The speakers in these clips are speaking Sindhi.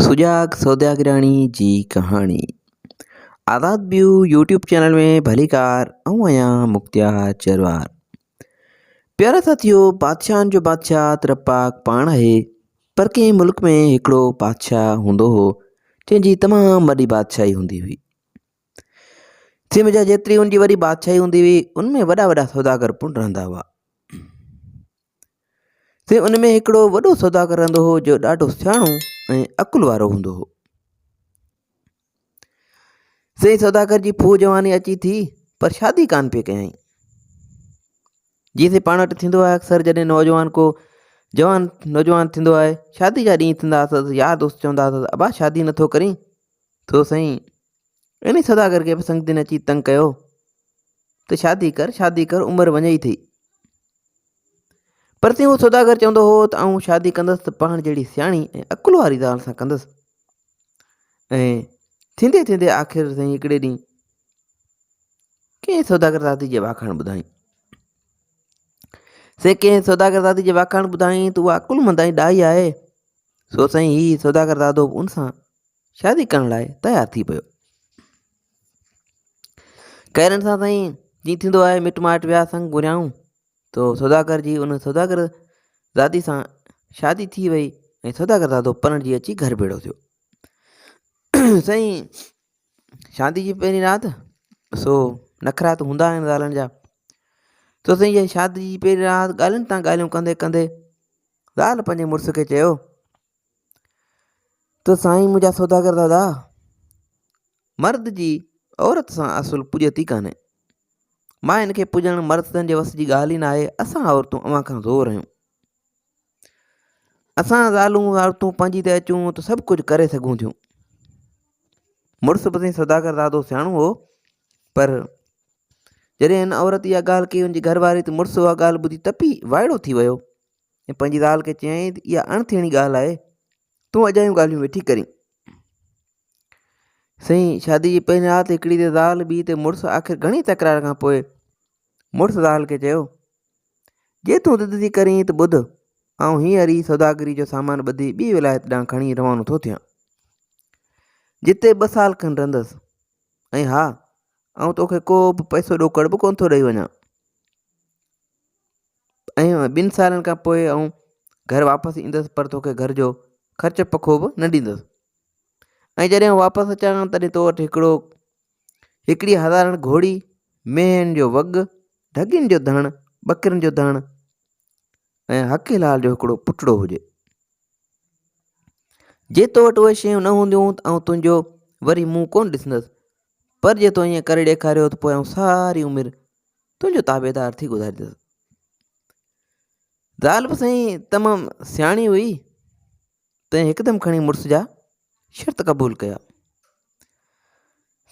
سجاڳ سوداگراڻي جي ڪهاڻي آزاد بيو يوٽيوب چينل ۾ ڀليڪار آئون آهيان مختيار چروار پيارا ساٿيو بادشاهن جو بادشاهه ته رب پاڪ پاڻ آهي پر ڪنهن ملڪ ۾ هڪڙو بادشاهه هوندو هو جنهن جي تمام وڏي بادشاهي هوندي هئي سم جا جيتري ان جي وڏي بادشاهي هوندي هئي ان ۾ وڏا وڏا سوداگر پڻ رهندا هئا سي ان ۾ هڪڙو وڏو سوداگر رهندو هو جو ڏاڍو سياڻو ۽ عقل وارو هوندو هو. سي سوداگر جي ڦوهه جواني اچي ٿي پر شادي ڪانه پئي ڪيائين. جيئن سي پاڻ وٽ ٿيندو آهي اڪثر جڏهن نوجوان ڪو جوان نوجوان ٿيندو آهي شادي جا ڏينهن ٿيندا اٿس يار دوست چوندا اٿس ابا شادي نٿو ڪرين ٿو سائين انهي سوداگر کي به سنگتين اچي تنگ ڪيو ته شادي ڪر شادي ڪر عمر وڃئي ٿي. پر تيئن هو سوداگر چوندو هو ته آئون شادي ڪندس ته پاڻ جهڙي سياڻي ۽ عقل واري زال سان ڪندس ۽ ٿيندي ٿيندي آخر سائين هڪڙي ڏينهن ڪنهن سوداگر زادي جي واکاڻ ٻڌائين سي ڪنهن سوداگر زادي جي واکاڻ ٻڌائين ته اها عقلمند ۽ ڏاهي آهي سو سائين هي سوداگر زادو به ان سان شادي ڪرڻ لاء تيار ٿي پيو. ڪئرن سان سائين جيئن ٿيندو آهي مٽ مائٽ ويا سنگ گهريائون تو سوداگر جي ان سوداگر زادي سان شادي ٿي وئي ۽ سوداگر زادو پرڻجي اچي گهر ڀيڙو ٿيو. سائين شادي جي پهرين رات سو نخرا ته هوندا آهن زالن جا تو سائين شادي جي پهرين رات ڳالهين تان ڳالهيون ڪندي ڪندي زال پنهنجي مڙس کي چيو ته سائين منهنجا سوداگر دادا، مرد جي عورت سان اصل پڄت ئي ڪانهي. ماين کي پڄڻ مردن جي وس جي ڳالهه ئي ناهي، اسان عورتون اوهان کان زور آهيون. اسان زالون عورتون پنهنجي تي اچون ته سڀ ڪجهه ڪري سگهون ٿيون. مڙس به سائين سوداگر دادو سياڻو هو پر جڏهن هن عورت اها ڳالهه ڪئي هن جي گهر واري ته مڙس اها ڳالهه ٻڌي تپي وائڙو ٿي ويو. ۽ پنهنجي زال کي چيائين ته اها اڻ ٿيڻي ڳالهه آهي، تون اجايون ڳالهيون ويٺي ڪرين. سائين شادي جي پهرين رات هڪڙي تي زال ٻي تي مڙس آخر گهڻي تڪرار کان پوء مڙس زال کي چيو جي تون ضد ٿي ڪرين ته ٻڌ آئون هينئر ئي سوداگري جو سامان ٻڌي ٻي ولايت ڏانهن کڻي روانو ٿو ٿيان جتي ٻه سال کن رهندس ۽ ها آئون توکي ڪو به پئسو ڏوڪڙ به ڪونه ٿو ڏئي وڃان ۽ ٻن سالن کان پوء آئون گهر واپس ايندس پر توکي گهر جو خرچ پکو به نه ڏيندس ۽ جڏهن آئون واپس اچان تڏهن تو وٽ هڪڙو هڪڙي هزارڻ گهوڙي مينهن جو وڳ ڍڳين جو ڌڻ ٻڪرين جو ڌڻ ۽ حقي لال جو هڪڙو پٽڙو هجي جي تو وٽ اهي شيون نه هونديون ته آئون تنهنجو وري منهن ڪونه ڏسندس پر جي تو ائين ڪري ڏيکاريو ته پوء آئون ساري عمر تنهنجو تابعدار ٿي گذاريندس. زال به سائين تمام سياڻي هئي، تنهن هڪدم کڻي مڙس جا شرط قبول ڪيا.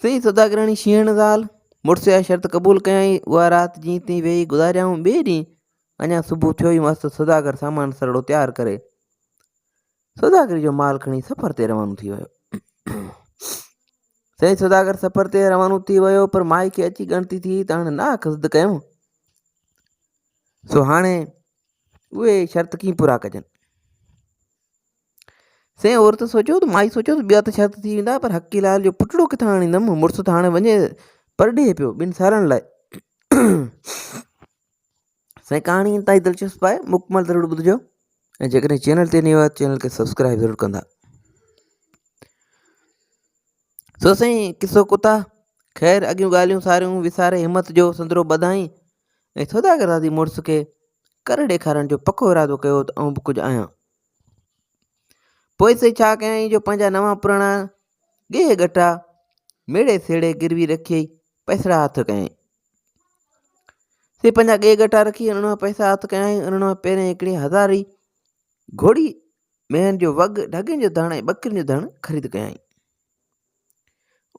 سائين سوداگراڻي شينهڻ زال مڙس جا شرط قبول ڪيائين. اها رات جيئن تيئن ويهي گذاريائون. ٻئي ڏينهن اڃا صبح ٿيو ئي مس ته سوداگر سامان سرڙو تيار ڪري سوداگري جو مال کڻي سفر تي روانو ٿي ويو. سائين سوداگر سفر تي روانو ٿي ويو پر مائي کي اچي ڳڻتي ٿي ته هاڻي ناحق ضد ڪيم سو هاڻي اهي شرط ڪيئن پورا ڪجن سائين عورت سوچيو ته مائي سوچيو ته ٻيا ته شرط ٿي ويندا پر حقي لال جو پٽڙو ڪٿان آڻيندم مڙس ته هاڻي وڃي پرڏيهه پيو ٻن سالن لاء سائين ڪهاڻي انتهائي دلچسپ آهي مڪمل ضرور ٻڌجو ۽ جيڪڏهن چينل تي نيو آهي چينل کي سبسڪرائب ضرور ڪندا سو سائين قصو ڪتا خير اڳيون ڳالهيون ساريون وساري همت جو سندرو ٻڌائين ۽ سوداگر راضي مڙس کي ڪر ڏيکارڻ جو پڪو ارادو ڪيو ته آئون به ڪجهه آهيان پوء سائين ڇا ڪيائين جو پنهنجا نوان پراڻا ڳيهه ڳٽا ميڙي سيڙي گروي رکي پئسڙا هٿ ڪيائين سي پنهنجا ڳي ڳٽا رکي انهن مان پئسا هٿ ڪيائين. انهن مان پهرين هڪڙي هزاري گهوڙي، مينهن جو وڳ، ڍڳين جو ڌڻ ۽ ٻڪرين جو ڌڻ خريد ڪيائين.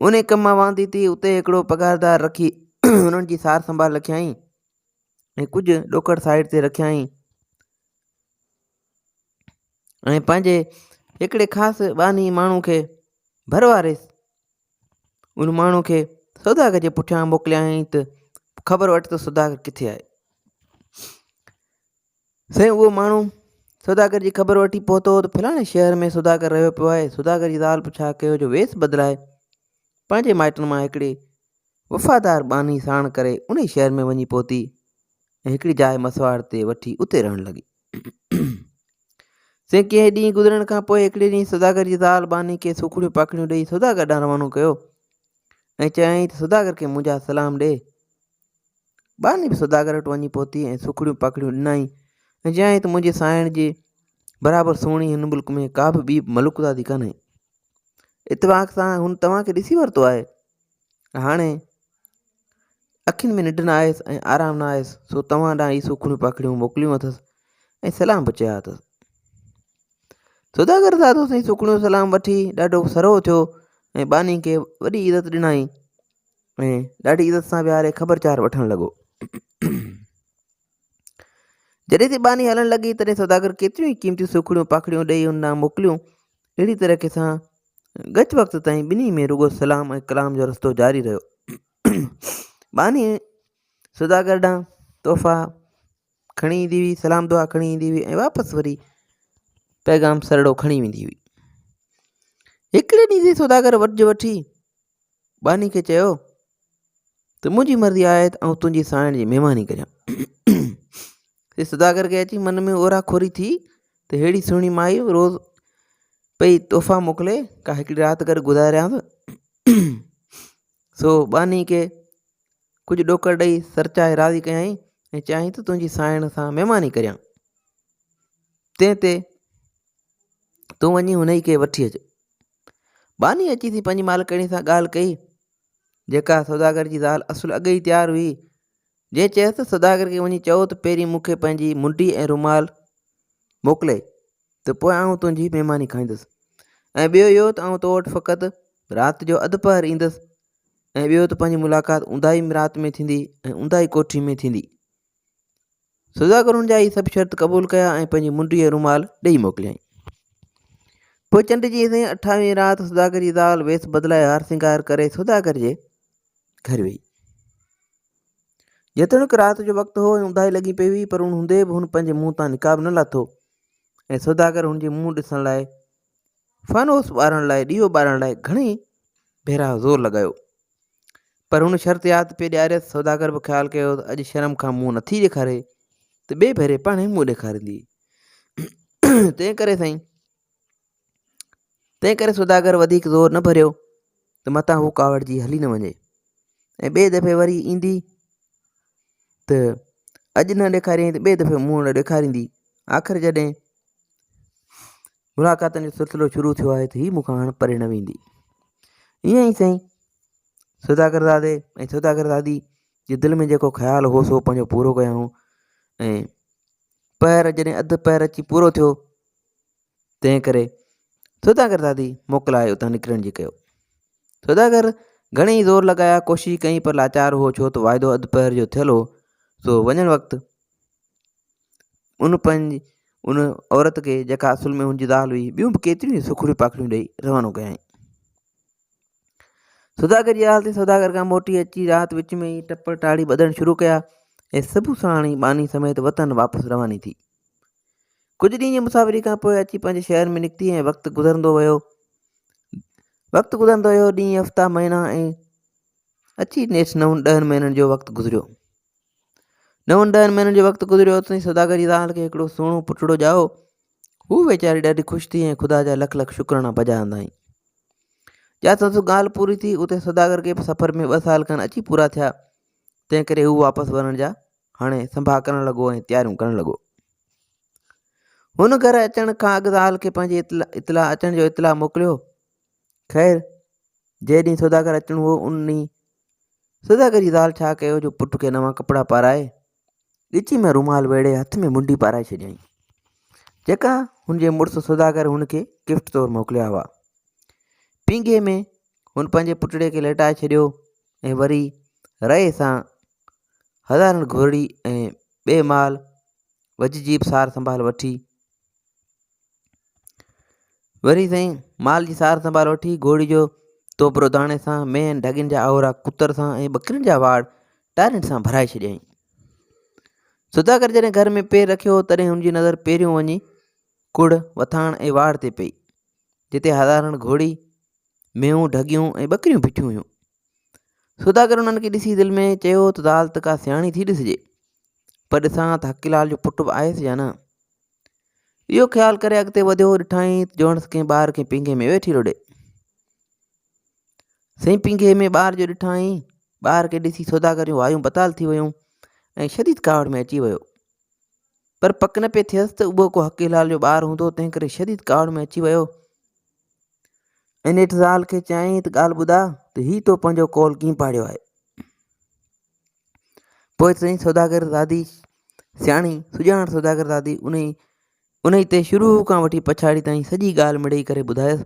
انهي ڪم مان واندي ٿي اتي هڪڙو پگهاردار رکي انهن جي سار سنڀال رکيائين ۽ ڪجهه ڏوڪڙ سائيڊ تي رکيائين ۽ پنهنجي هڪڙي خاص ٻانهي ماڻهو کي ڀر واري ان ماڻهو کي سوداگر جي پٺيان موڪليائين ته خبر وٺ ته سوداگر ڪٿي آهي. سائين اهو ماڻهو سوداگر جي خبر وٺي پهتو ته فلاڻي شهر ۾ سوداگر رهيو پيو آهي. سوداگر جي زال پڇا ڪيو جو ويس بدلائي پنهنجي مائٽن مان هڪڙي وفادار ٻانهي ساڻ ڪري انهي شهر ۾ وڃي پهتي ۽ هڪڙي جاء مسواڙ تي وٺي اتي رهڻ لڳي. سي ڪنهن ڏينهن گذرڻ کان پوء هڪڙي ڏينهن سوداگر جي زال ٻانهي کي سوکڙيون پاکڙيون ڏيئي سوداگر ڏانهن روانو ڪيو ۽ چيائين ته سوداگر کي منهنجا سلام ڏي. ٻانهي به سوداگر وٽ وڃي پهتي ۽ سوکڙيون پاکڙيون ڏنائين ۽ چيائين ته منهنجي سانئڻ جي برابر سهڻي هن ملڪ ۾ ڪا به ٻي ملوڪزادي ڪانهي. اتفاق سان هن توهان کي ڏسي ورتو آهي. هاڻي اکين ۾ ننڊ نه آيس ۽ آرام نه آيس، سو توهان ڏانهن هي سوکڙيون پاکڙيون موڪليون اٿس ۽ سلام به چيا اٿس. سوداگر دادو سائين سوکڙيون سلام وٺي ڏاڍو سرهو ٿيو ۽ ٻانهي کي وڏي عزت ڏنائين ۽ ڏاڍي عزت سان ويهاري خبرچار وٺڻ لڳو. جڏهن ٿي ٻانهي هلڻ لڳي تڏهن سوداگر ڪيتريون ئي قيمتي سوکڙيون پاکڙيون ڏيئي هن ڏانهن موڪليون. اهڙي طريقي سان ڳچ وقت تائين ٻنهي ۾ رڳو سلام ۽ ڪلام جو رستو جاري رهيو. ٻانهي سوداگر ڏانهن تحفا کڻي ايندي هئي، سلام دعا کڻي ايندي هئي ۽ واپس وري پيغام سرڙو کڻي ويندي هئي. هڪڙي ڏينهن سوداگر وڄ وٺي ٻانهي کي چيو ته منهنجي مرضي آهي ته آئون تنهنجي سانئڻ جي مهماني ڪريان. سي سوداگر کي اچي من ۾ اورا کوري ٿي ته ههڙي سهڻي مائي روز پئي تحفا موڪلي ڪا هڪڙي رات گڏ گذاريانس. سو ٻانهي کي ڪجهه ڏوڪڙ ڏئي سرچائي راضي ڪيائين ۽ چيائين ته تنهنجي سانئڻ سان مهماني ڪريان. تنهن تي تون وڃي هن کي وٺي اچ. ٻانهي اچي ٿي پنهنجي مالڪڻي سان ڳالهه ڪئي، جيڪا سوداگر جي زال اصل اڳ ئي تيار هئي، جنهن چيس ته سوداگر کي وڃي چئو ته پهرين مون کي پنهنجي منڊي ۽ رومال موڪلي ته پوء آئون تنهنجي مهماني کائيندس ۽ ٻيو اهو ته آئون تو وٽ فقط رات جو اڌ پهر ايندس ۽ ٻيو ته پنهنجي ملاقات اونداهي رات ۾ ٿيندي ۽ اونداهي ڪوٺي ۾ ٿيندي. سوداگر هن جا هي سڀ شرط قبول ڪيا ۽ پنهنجي منڊي ۽ رومال ڏيئي موڪليائين. پوء چنڊ جي سائين اٺاويهين رات سوداگر جي زال ويس بدلائي هار سينگار ڪري سوداگر جي گهر ويئي. جيتوڻيڪ رات جو وقت هو ۽ اونداهي لڳي پئي هئي پر ان هوندي به هن پنهنجي منهن تان نقاب نه لاٿو ۽ سوداگر هن جي منهن ڏسڻ لاء فانوس ٻارڻ لاء ڏيئو ٻارڻ لاء گهڻي ڀيرا زور لڳايو. پر هن شرط ياد پئي ڏياريس. سوداگر به خيال ڪيو ته اڄ شرم کان منهن نٿي ڏيکاري ته ٻئي ڀيري پاڻهي منهن ڏيکاريندي. تنهن ڪري سائين تنهن ڪري سوداگر وڌيڪ زور نه ڀريو ته متان هو ڪاوڙجي هلي نه وڃي ۽ ٻئي دفعي وري ايندي ته اڄ نه ڏيکاريائين ته ٻئي دفعي منهن نه ڏيکاريندي. آخر جڏهن ملاقاتن جو سلسلو شروع ٿيو آهي ته هي مون کان هاڻ پري نه ويندي. ائين ئي سائين سوداگر دادي ۽ سوداگر دادي جي دل ۾ جيڪو خيال هو سو پنهنجو پورو ڪيائون ۽ پهر جڏهن اڌ پهر اچي پورو ٿيو تنهن ڪري سوداگر دادي موڪلائي اتان نڪرڻ جي ڪيو. سوداگر گهڻي زور لڳايا ڪوشش ڪئي پر لاچار هو ڇو ته واعدو اڌ پهر جو ٿيل هو سو وڃڻ وقت ان پنهنجي ان عورت کي جيڪا اصل ۾ هن جي زال هئي ٻيون به ڪيتريون ئي سوکڙيون پاکڙيون ڏيئي روانو ڪيائين. سوداگر جي حال تي سوداگر کان موٽي اچي رات وچ ۾ ئي ٽپڙ ٽاڙي ٻڌڻ شروع ڪيا ۽ صبح ساڻ ئي ٻانهي سميت وطن واپس رواني ٿي. ڪجهه ڏينهن جي مسافري کان پوء اچي پنهنجي شهر ۾ نڪتي ۽ وقت گذرندو ويو. وقت گذرندو ويو ڏينهن هفتا مهينا ۽ اچي نيٺ نون ڏهن مهينن جو وقت گذريو. نون ڏهن مهينن جو وقت گذريو ته سوداگر جي زال کي هڪڙو سهڻو پٽڙو ڄائو. هوء ويچاري ڏاڍي خوش ٿي ۽ خدا جا لک لک شڪرانا بجا آندائين. جا سندس ڳالهه پوري ٿي، اتي سوداگر کي به سفر ۾ ٻه سال کن اچي پورا ٿيا، تنهن ڪري هو واپس ورڻ جا هاڻي سنڀا ڪرڻ لڳو ۽ تياريون ڪرڻ لڳو. هن گهر اچڻ کان اڳ زال کي پنهنجي اطلاع اچڻ جو اطلاع موڪليو. خير، جنهن ڏينهن سوداگر اچڻو هو، ان ڏينهن سوداگر جي زال ڇا ڪيو جو پٽ کي نوان ڪپڙا پارائي، ڳچي ۾ رومال ويڙهي هٿ ۾ منڊي پارائي ڇڏيائين، جيڪا هن جي مڙس سوداگر هن کي گفٽ طور موڪليا هئا. پينگهي ۾ هن پنهنجي پٽڙي کي ليٽائي ڇڏيو ۽ وري رئي سان هزارن گهورڙي ۽ ٻئي مال وجهه جي به سار سنڀال وٺي وري سائين مال جي سار سنڀال وٺي گهوڙي جو توبرو داڻي سان، مينهن ڍڳين جا آهورا ڪتر سان ۽ ٻڪرين جا واڙ ٽارين سان ڀرائي ڇڏيائين. سوداگر جڏهن گهر ۾ پير رکيو تڏهن هن جي نظر پهريون وڃي ڪڙ، وٿاڻ ۽ واڙ تي پئي، جتي هزارن گهوڙي، مينهون، ڍڳيون ۽ ٻڪريون بيٺيون هيون. سوداگر انهن کي ڏسي دل ۾ چيو ته زال ته ڪا سياڻي ٿي ڏسجي، پر ڏسان ته حقيلال جو پٽ به آهيس يا نه. اهو خيال ڪري اڳتي وڌيو، ڏٺائين ته جوڻس ڪنهن ٻار کي پينگهي ۾ ويٺي لوڏي. سائين پينگهي ۾ ٻار جو ڏٺائين، ٻار کي ڏسي سوداگر جون وايون بتال ٿي ويون ۽ شديد ڪاوڙ ۾ اچي ويو. پر پڪ نه پئي ٿيس ته اهو ڪو حقيلال جو ٻار هوندو، تنهن ڪري شديد ڪاوڙ ۾ اچي ويو ۽ نيٺ زال کي چيائين ته ڳالهه ٻڌاء ته هي تو پنهنجو قول ڪيئن پاڙيو آهي؟ پوء سائين سوداگر زادي سياڻي سڄاڻ سوداگر زادي انهي انهي تي شروع کان وٺي پڇاڙي تائين سڄي ڳالهه مڙئي ڪري ٻڌايس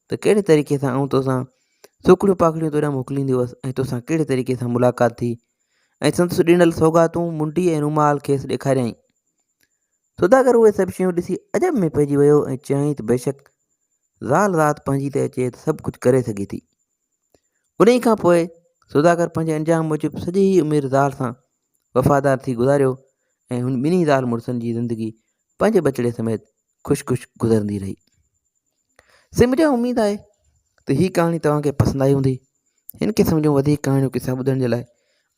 ته ڪهڙي طريقي سان آئون توسان سوکڙيون پاکڙيون توڏانهن موڪليندي هئس ۽ توسان ڪهڙي طريقي سان ملاقات ٿي ۽ سندس ڏنل سوغاتون منڊي ۽ رومال کيس ڏيکاريائين. سوداگر اهي سڀ شيون ڏسي عجب ۾ پئجي ويو ۽ چيائين ته بيشڪ زال ذات پنهنجي تي اچي ته سڀ ڪجهه ڪري سگهي ٿي. انهيء کان پوء سوداگر پنهنجي انجام موجب سڄي عمر زال سان وفادار ٿي گذاريو ۽ هن ٻنهي زال مڙسن جي زندگي پنهنجي ٻچڙي سميت خوش خوش گذرندي رهي. سي منهنجي اميد آهي ته هي ڪهاڻي توهان کي پسند آئي هوندي. هن قسم جون وڌيڪ ڪهاڻيون قصا ٻڌڻ جي لاء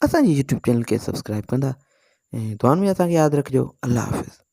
اسان جي يوٽيوب چينل کي سبسڪرائب ڪندا ۽ دعائن ۾ اسان کي ياد رکجو. الله حافظ.